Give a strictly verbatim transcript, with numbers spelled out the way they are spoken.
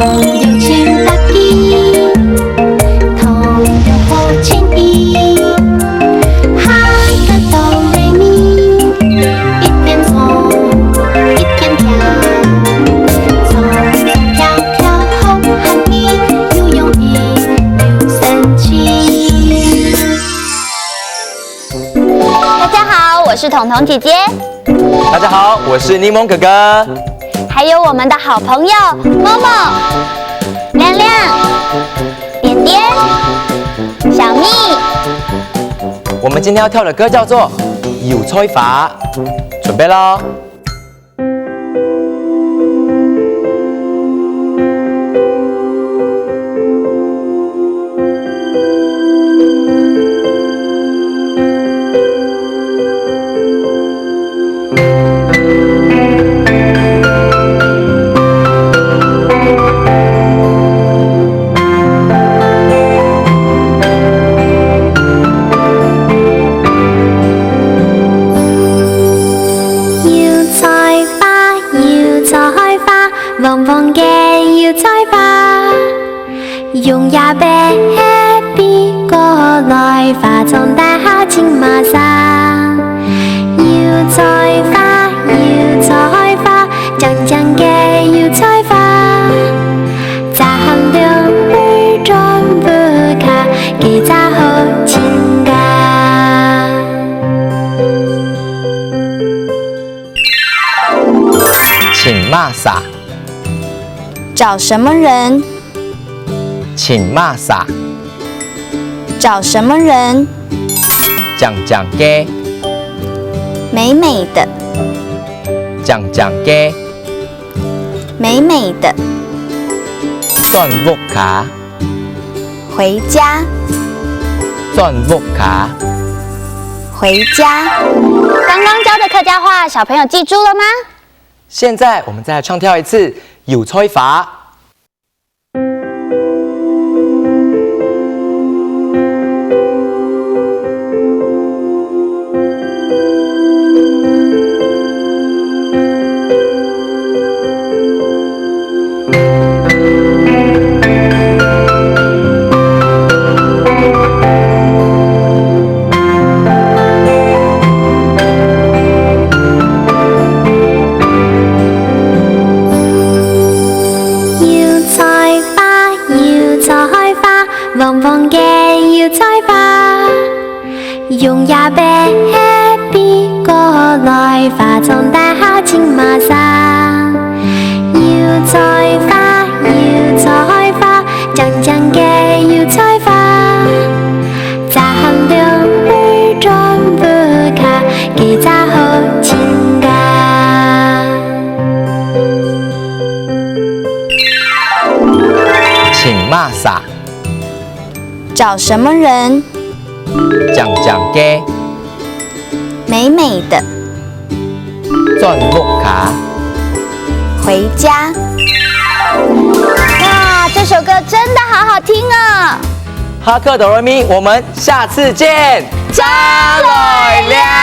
有情打起，同有好情意，哈个哆来咪，一边唱一边跳，唱唱跳跳好happy，又容易又生趣。大家好，我是彤彤姐姐。大家好，我是檸檬哥哥。还有我们的好朋友默默、亮亮、点点、小蜜。我们今天要跳的歌叫做《油菜花》，准备喽。黄黄个油菜花，用野白个皮过來，化妝大好真麻生。油菜花，油菜花，靚靚个油菜花，再喊兩杯轉屋下，佢正好親家。 尋麼儕？找什麼人？尋麼儕？找什麼人？靚靚个，美美的，靚靚个，美美的，轉屋下，回家，轉屋下。回家。剛剛教的客家話，小朋友记住了吗？现在我们再来唱跳一次《油菜花》。 油菜花，油菜花，黃黃个油菜花，用野白个皮過來，化妝大好真麻生。油菜花，油菜花，靚靚个油菜花。 再喊兩杯轉屋下，佢正好親家。尋麼儕？找什麼人？靚靚个，美美的，轉屋下，回家。哇，這首歌真的好好聽哦！哈客哆來咪，我們下次見，再來尞。